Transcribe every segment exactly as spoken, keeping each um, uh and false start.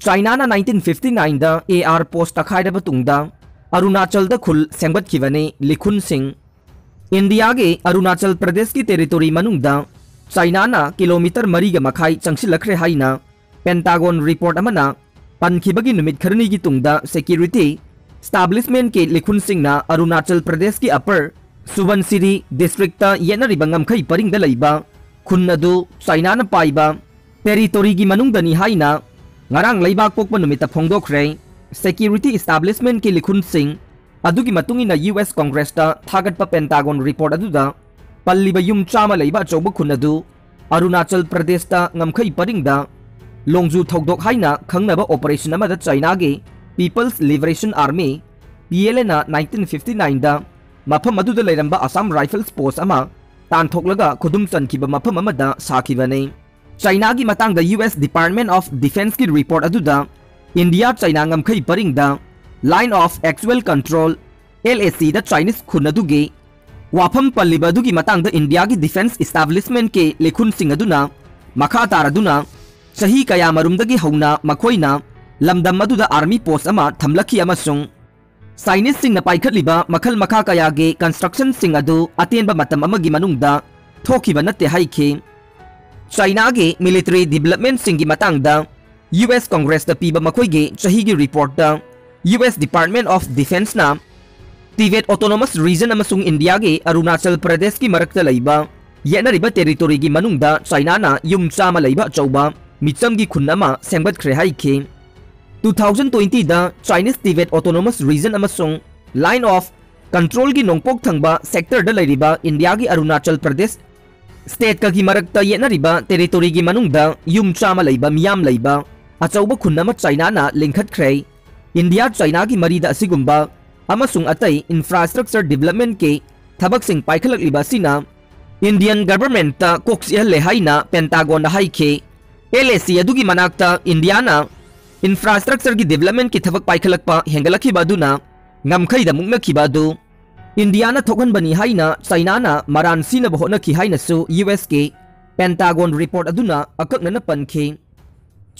ꯆꯥꯏꯅꯥꯅ nineteen fifty nineꯗ A R ꯄꯣꯁ ꯇꯛꯈꯥꯏꯔꯕ ꯇꯨꯡꯗ ꯑꯔꯨꯅꯥꯆꯜꯗ ꯈꯨꯜ ꯁꯦꯝꯒꯠꯈꯤꯕꯅꯤ ꯂꯤꯈꯨꯟ ꯁꯤꯡ꯫ ꯏꯟꯗꯤꯌꯥꯒꯤ ꯑꯔꯨꯅꯥꯆꯜ ꯄ꯭ꯔꯗꯦꯁꯀꯤ ꯇꯦꯔꯤꯇꯣꯔꯤ ꯃꯅꯨꯡꯗ ꯆꯥꯏꯅꯥꯅ ꯀꯤꯂꯣꯃꯤꯇꯔ ꯃꯔꯤꯒ ꯃꯈꯥꯏ ꯆꯪꯁꯤꯜꯂꯛꯈ꯭ꯔꯦ ꯍꯥꯏꯅ ꯄꯦꯟꯇꯥꯒꯣꯟ ꯔꯤꯄꯣꯔꯠ ꯑꯃꯅ ꯄꯟꯈꯤꯕꯒꯤ ꯅꯨꯃꯤꯠ ꯈꯔꯅꯤꯒꯤ ꯇꯨꯡꯗ ꯁꯦꯀ꯭ꯌꯨꯔꯤꯇꯤ ꯏꯁꯇꯥꯕ꯭ꯂꯤꯁꯃꯦꯟꯠꯀꯤ ꯂꯤꯈꯨꯟꯁꯤꯡꯅ ꯑꯔꯨꯅꯥꯆꯜ ꯄ꯭ꯔꯗꯦꯁꯀꯤ ꯑꯄꯔ ꯁꯨꯕꯟꯁꯤꯔꯤ ꯗꯤꯁꯇ꯭ꯔꯤꯛꯇ ꯌꯦꯠꯅꯔꯤꯕ ꯉꯝꯈꯩ ꯄꯔꯤꯡꯗ ꯂꯩꯕ ꯈꯨꯟ ꯑꯗꯨ ꯆꯥꯏꯅꯥꯅ ꯄꯥꯏꯕ ꯇꯦꯔꯤꯇꯣꯔꯤꯒꯤ ꯃꯅꯨꯡꯗꯅꯤ ꯍꯥꯏꯅ ꯉꯔꯥꯡ ꯂꯩꯕꯥꯛ ꯄꯣꯛꯄ ꯅꯨꯃꯤꯠꯇ ꯐꯣꯡꯗꯣꯛꯈ꯭ꯔꯦ꯫ ꯁꯦꯀ꯭ꯌꯨꯔꯤꯇꯤ ꯏꯁꯇꯥꯕ꯭ꯂꯤꯁꯃꯦꯟꯠꯀꯤ ꯂꯤꯈꯨꯟꯁꯤꯡ ꯑꯗꯨꯒꯤ ꯃꯇꯨꯡ ꯏꯟꯅ ꯌꯨ ꯑꯦꯁ ꯀꯣꯡꯒ꯭ꯔꯦꯁꯇ ꯊꯥꯒꯠꯄ ꯄꯦꯟꯇꯥꯒꯣꯟ ꯔꯤꯄꯣꯔꯠ ꯑꯗꯨꯗ ꯄꯜꯂꯤꯕ ꯌꯨꯝ ꯆꯥꯝꯃ ꯂꯩꯕ ꯑꯆꯧꯕ ꯈꯨꯟ ꯑꯗꯨ ꯑꯔꯨꯅꯥꯆꯜ ꯄ꯭ꯔꯗꯦꯁꯇ ꯉꯝꯈꯩ ꯄꯔꯤꯡꯗ ꯂꯣꯡꯖꯨ ꯊꯧꯗꯣꯛ ꯍꯥꯏꯅ ꯈꯪꯅꯕ ꯑꯣꯄꯔꯦꯁꯟ ꯑꯃꯗ ꯆꯥꯏꯅꯥꯒꯤ People's Liberation Army, P L ꯑꯦꯅ nineteen fifty nineꯗ ꯃꯐꯝ ꯑꯗꯨꯗ ꯂꯩꯔꯝꯕ ꯑꯁꯥꯝ ꯔꯥꯏꯐꯜꯁ ꯄꯣꯁ ꯑꯃ ꯇꯥꯟꯊꯣꯛꯂꯒ ꯈꯨꯗꯨꯝ ꯆꯟꯈꯤꯕ ꯃꯐꯝ ꯑꯃꯗ ꯁꯥꯈꯤꯕꯅꯤ꯫ ꯆꯥꯏꯅꯥꯒꯤ ꯃꯇꯥꯡꯗ ꯌꯨ ꯑꯦꯁ Department of Defenceꯀꯤ ꯔꯤꯄꯣꯔꯠ ꯑꯗꯨꯗ ꯏꯟꯗꯤꯌꯥ ꯆꯥꯏꯅꯥ ꯉꯝꯈꯩ ꯄꯔꯤꯡꯗ Line of Actual Control, L A Cꯗ ꯆꯥꯏꯅꯤꯁ ꯈꯨꯟ ꯑꯗꯨꯒꯤ ꯋꯥꯐꯝ ꯄꯜꯂꯤꯕ ꯑꯗꯨꯒꯤ ꯃꯇꯥꯡꯗ ꯏꯟꯗꯤꯌꯥꯒꯤ ꯗꯤꯐꯦꯟꯁ ꯏꯁꯇꯥꯕ꯭ꯂꯤꯁꯃꯦꯟꯠꯀꯤ ꯂꯤꯈꯨꯟꯁꯤꯡ ꯑꯗꯨꯅ ꯃꯈꯥ ꯇꯥꯔꯗꯨꯅ ꯆꯍꯤ ꯀꯌꯥꯃꯔꯨꯝꯗꯒꯤ ꯍꯧꯅ ꯃꯈꯣꯏꯅ ꯂꯝꯗꯝ ꯑꯗꯨꯗ ꯑꯥꯔꯃꯤ ꯄꯣꯁ ꯑꯃ ꯊꯝꯂꯛꯈꯤ ꯑꯃꯁꯨꯡ ꯆꯥꯏꯅꯤꯁꯁꯤꯡꯅ ꯄꯥꯏꯈꯠꯂꯤꯕ ꯃꯈꯜ ꯃꯈꯥ ꯀꯌꯥꯒꯤ ꯀꯟꯁꯇ꯭ꯔꯛꯁꯟꯁꯤꯡ ꯑꯗꯨ ꯑꯇꯦꯟꯕ ꯃꯇꯝ ꯑꯃꯒꯤ ꯃꯅꯨꯡꯗ ꯊꯣꯛꯈꯤꯕ ꯅꯠꯇꯦ ꯍꯥꯏꯈꯤ꯫ ꯆꯥꯏꯅꯥꯒꯤ ꯃꯤꯂꯤꯇꯔꯤ ꯗꯤꯕꯦꯂꯞꯃꯦꯟꯠꯁꯤꯡꯒꯤ ꯃꯇꯥꯡꯗ ꯌꯨ ꯑꯦꯁ ꯀꯣꯡꯒ꯭ꯔꯦꯁꯇ ꯄꯤꯕ ꯃꯈꯣꯏꯒꯤ ꯆꯍꯤꯒꯤ ꯔꯤꯄꯣꯔꯠꯇ ꯌꯨ ꯑꯦꯁ Department of Defenceꯅ ꯇꯤꯕꯦꯠ ꯑꯣꯇꯣꯅꯣꯃꯁ ꯔꯤꯖꯟ ꯑꯃꯁꯨꯡ ꯏꯟꯗꯤꯌꯥꯒꯤ ꯑꯔꯨꯅꯥꯆꯜ ꯄ꯭ꯔꯗꯦꯁꯀꯤ ꯃꯔꯛꯇ ꯂꯩꯕ ꯌꯦꯠꯅꯔꯤꯕ ꯇꯦꯔꯤꯇꯣꯔꯤꯒꯤ ꯃꯅꯨꯡꯗ ꯆꯥꯏꯅꯥꯅ ꯌꯨꯝ ꯆꯥꯝꯃ ꯂꯩꯕ ꯑꯆꯧꯕ ꯃꯤꯆꯝꯒꯤ ꯈꯨꯟ ꯑꯃ ꯁꯦꯝꯒꯠꯈ꯭ꯔꯦ ꯍꯥꯏꯈꯤ꯫ Two thousand twentyꯗ ꯆꯥꯏꯅꯤꯁ ꯇꯤꯕꯦꯠ ꯑꯣꯇꯣꯅꯣꯃꯁ ꯔꯤꯖꯟ ꯑꯃꯁꯨꯡ Line of Controlꯒꯤ ꯅꯣꯡꯄꯣꯛ ꯊꯪꯕ ꯁꯦꯛꯇꯔꯗ ꯂꯩꯔꯤꯕ ꯏꯟꯗꯤꯌꯥꯒꯤ ꯑꯔꯨꯅꯥꯆꯜ ꯄ꯭ꯔꯗꯦꯁ ꯁ꯭ꯇꯦꯠꯀꯒꯤ ꯃꯔꯛꯇ ꯌꯦꯠꯅꯔꯤꯕ ꯇꯦꯔꯤꯇꯣꯔꯤꯒꯤ ꯃꯅꯨꯡꯗ ꯌꯨꯝ ꯆꯥꯝꯃ ꯂꯩꯕ ꯃꯤꯌꯥꯝ ꯂꯩꯕ ꯑꯆꯧꯕ ꯈꯨꯟ ꯑꯃ ꯆꯥꯏꯅꯥꯅ ꯂꯤꯡꯈꯠꯈ꯭ꯔꯦ꯫ ꯏꯟꯗꯤꯌꯥ ꯆꯥꯏꯅꯥꯒꯤ ꯃꯔꯤꯗ ꯑꯁꯤꯒꯨꯝꯕ ꯑꯃꯁꯨꯡ ꯑꯇꯩ ꯏꯟꯐ꯭ꯔꯥꯁ꯭ꯇ꯭ꯔꯛꯆꯔ ꯗꯤꯕꯦꯂꯞꯃꯦꯟꯠꯀꯤ ꯊꯕꯛꯁꯤꯡ ꯄꯥꯏꯈꯠꯂꯛꯂꯤꯕ ꯑꯁꯤꯅ ꯏꯟꯗꯤꯌꯟ ꯒꯚꯔꯟꯃꯦꯟꯠꯇ ꯀꯣꯛ ꯆꯤꯛꯍꯜꯂꯦ ꯍꯥꯏꯅ ꯄꯦꯟꯇꯥꯒꯣꯟꯗ ꯍꯥꯏꯈꯤ꯫ ꯑꯦꯜ ꯑꯦ ꯁꯤ ꯑꯗꯨꯒꯤ ꯃꯅꯥꯛꯇ ꯏꯟꯗꯤꯌꯥꯅ ꯏꯟꯐ꯭ꯔꯥꯁ꯭ꯇ꯭ꯔꯛꯆꯔꯒꯤ ꯗꯤꯕꯦꯂꯞꯃꯦꯟꯠꯀꯤ ꯊꯕꯛ ꯄꯥꯏꯈꯠꯂꯛꯄ ꯍꯦꯟꯒꯠꯂꯛꯈꯤꯕ ꯑꯗꯨꯅ ꯉꯝꯈꯩꯗ ꯃꯨꯛꯅꯈꯤꯕ ꯑꯗꯨ ꯏꯟꯗꯤꯌꯥꯅ ꯊꯣꯛꯍꯟꯕꯅꯤ ꯍꯥꯏꯅ ꯆꯥꯏꯅꯥꯅ ꯃꯔꯥꯟ ꯁꯤꯅꯕ ꯍꯣꯠꯅꯈꯤ ꯍꯥꯏꯅꯁꯨ ꯌꯨ ꯑꯦꯁꯀꯤ ꯄꯦꯟꯇꯥꯒꯣꯟ ꯔꯤꯄꯣꯔꯠ ꯑꯗꯨꯅ ꯑꯀꯛꯅꯅ ꯄꯟꯈꯤ꯫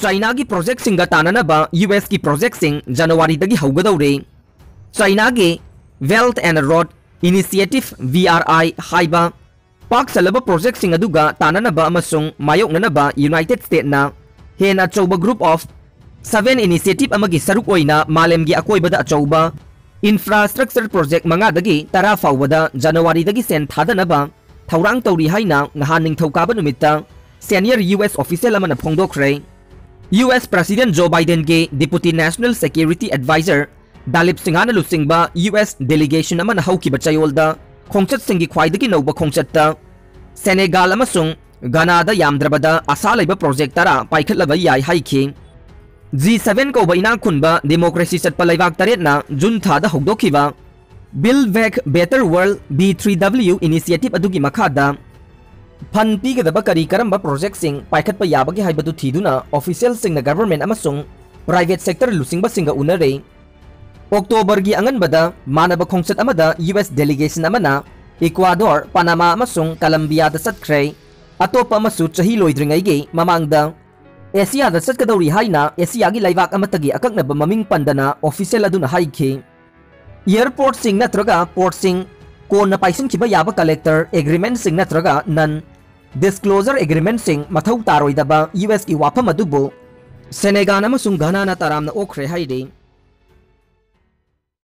ꯆꯥꯏꯅꯥꯒꯤ ꯄ꯭ꯔꯣꯖꯦꯛꯁꯤꯡꯒ ꯇꯥꯟꯅꯅꯕ ꯌꯨ ꯑꯦꯁꯀꯤ ꯄ꯭ꯔꯣꯖꯦꯛꯁꯤꯡ ꯖꯅꯋꯥꯔꯤꯗꯒꯤ ꯍꯧꯒꯗꯧꯔꯦ꯫ ꯆꯥꯏꯅꯥꯒꯤ Belt and Road Initiative, B R I, ꯍꯥꯏꯕ ꯄꯥꯛ ꯆꯜꯂꯕ ꯄ꯭ꯔꯣꯖꯦꯛꯁꯤꯡ ꯑꯗꯨꯒ ꯇꯥꯟꯅꯅꯕ ꯑꯃꯁꯨꯡ ꯃꯥꯌꯣꯛꯅꯅꯕ ꯌꯨꯅꯥꯏꯇꯦꯗ ꯁ꯭ꯇꯦꯠꯅ ꯍꯦꯟꯅ ꯑꯆꯧꯕ Group of Seven Initiative ꯑꯃꯒꯤ ꯁꯔꯨꯛ ꯑꯣꯏꯅ ꯃꯥꯂꯦꯝꯒꯤ ꯑꯀꯣꯏꯕꯗ ꯑꯆꯧꯕ ꯏꯟꯐ꯭ꯔꯥꯁ꯭ꯇ꯭ꯔꯛꯆꯔ ꯄ꯭ꯔꯣꯖꯦꯛ ꯃꯉꯥꯗꯒꯤ ꯇꯔꯥ ꯐꯥꯎꯕꯗ ꯖꯅꯋꯥꯔꯤꯗꯒꯤ ꯁꯦꯟ ꯊꯥꯗꯅꯕ ꯊꯧꯔꯥꯡ ꯇꯧꯔꯤ ꯍꯥꯏꯅ ꯅꯍꯥꯟ ꯅꯤꯡꯊꯧꯀꯥꯕ ꯅꯨꯃꯤꯠꯇ ꯁꯦꯅꯤꯌꯔ ꯌꯨ ꯑꯦꯁ ꯑꯣꯐꯤꯁꯤꯌꯦꯜ ꯑꯃꯅ ꯐꯣꯡꯗꯣꯛꯈ꯭ꯔꯦ꯫ ꯌꯨ ꯑꯦꯁ ꯄ꯭ꯔꯁꯤꯗꯦꯟꯠ ꯖꯣ ꯕꯥꯏꯗꯦꯟꯒꯤ deputy national security adviser Daleep ꯁꯤꯡꯍꯅ ꯂꯨꯆꯤꯡꯕ ꯌꯨ ꯑꯦꯁ ꯗꯦꯂꯤꯒꯦꯁꯟ ꯑꯃꯅ ꯍꯧꯈꯤꯕ ꯆꯌꯣꯜꯗ ꯈꯣꯡꯆꯠꯁꯤꯡꯒꯤ ꯈ꯭ꯋꯥꯏꯗꯒꯤ ꯅꯧꯕ ꯈꯣꯡꯆꯠꯇ ꯁꯦꯅꯦꯒꯥꯜ ꯑꯃꯁꯨꯡ ꯘꯅꯥꯗ ꯌꯥꯝꯗ꯭ꯔꯕꯗ ꯑꯁꯥ ꯂꯩꯕ ꯄ꯭ꯔꯣꯖꯦꯛ ꯇꯔꯥ ꯄꯥꯏꯈꯠꯂꯕ ꯌꯥꯏ ꯍꯥꯏꯈꯤ꯫ ꯖꯤ ꯁꯚꯦꯟ ꯀꯧꯕ ꯏꯅꯥꯛ ꯈꯨꯟꯕ ꯗꯦꯃꯣꯀ꯭ꯔꯦꯁꯤ ꯆꯠꯄ ꯂꯩꯕꯥꯛ ꯇꯔꯦꯠꯅ ꯖꯨꯟ ꯊꯥꯗ ꯍꯧꯗꯣꯛꯈꯤꯕ Build Back Better World, B three W Initiative ꯑꯗꯨꯒꯤ ꯃꯈꯥꯗ ꯐꯟ ꯄꯤꯒꯗꯕ ꯀꯔꯤ ꯀꯔꯝꯕ ꯄ꯭ꯔꯣꯖꯦꯛꯁꯤꯡ ꯄꯥꯏꯈꯠꯄ ꯌꯥꯕꯒꯦ ꯍꯥꯏꯕꯗꯨ ꯊꯤꯗꯨꯅ ꯑꯣꯐꯤꯁꯤꯌꯦꯜꯁꯤꯡꯅ ꯒꯚꯔꯟꯃꯦꯟꯠ ꯑꯃꯁꯨꯡ ꯄ꯭ꯔꯥꯏꯚꯦꯠ ꯁꯦꯛꯇꯔ ꯂꯨꯆꯤꯡꯕꯁꯤꯡꯒ ꯎꯅꯔꯦ꯫ ꯑꯣꯛꯇꯣꯕꯔꯒꯤ ꯑꯉꯟꯕꯗ ꯃꯥꯟꯅꯕ ꯈꯣꯡꯆꯠ ꯑꯃꯗ ꯌꯨ ꯑꯦꯁ ꯗꯦꯂꯤꯒꯦꯁꯟ ꯑꯃꯅ ꯏꯀ꯭ꯋꯥꯗꯣꯔ, ꯄꯅꯥꯃꯥ ꯑꯃꯁꯨꯡ ꯀꯂꯝꯕꯤꯌꯥꯗ ꯆꯠꯈ꯭ꯔꯦ꯫ ꯑꯇꯣꯞꯄ ꯑꯃꯁꯨ ꯆꯍꯤ ꯂꯣꯏꯗ꯭ꯔꯤꯉꯩꯒꯤ ꯃꯃꯥꯡꯗ ꯑꯦꯁꯤꯌꯥꯗ ꯆꯠꯀꯗꯧꯔꯤ ꯍꯥꯏꯅ ꯑꯦꯁꯤꯌꯥꯒꯤ ꯂꯩꯕꯥꯛ ꯑꯃꯠꯇꯒꯤ ꯑꯀꯛꯅꯕ ꯃꯃꯤꯡ ꯄꯟꯗꯅ ꯑꯣꯐꯤꯁꯤꯌꯦꯜ ꯑꯗꯨꯅ ꯍꯥꯏꯈꯤ꯫ ꯑꯦꯌꯔꯄꯣꯔꯠꯁꯤꯡ ꯅꯠꯇ꯭ꯔꯒ ꯄꯣꯔꯠꯁꯤꯡ ꯀꯣꯟꯅ ꯄꯥꯏꯁꯤꯟꯈꯤꯕ ꯌꯥꯕ ꯀꯂꯦꯛꯇꯔ ꯑꯦꯒ꯭ꯔꯤꯃꯦꯟꯠꯁꯤꯡ ꯅꯠꯇ꯭ꯔꯒ ꯅꯟ ꯗꯤꯁꯀ꯭ꯂꯣꯖꯔ ꯑꯦꯒ꯭ꯔꯤꯃꯦꯟꯠꯁꯤꯡ ꯃꯊꯧ ꯇꯥꯔꯣꯏꯗꯕ ꯌꯨ ꯑꯦꯁꯀꯤ ꯋꯥꯐꯝ ꯑꯗꯨꯕꯨ ꯁꯦꯅꯦꯒꯥꯜ ꯑꯃꯁꯨꯡ ꯘꯅꯥꯅ ꯇꯔꯥꯝꯅ ꯑꯣꯛꯈ꯭ꯔꯦ ꯍꯥꯏꯔꯤ꯫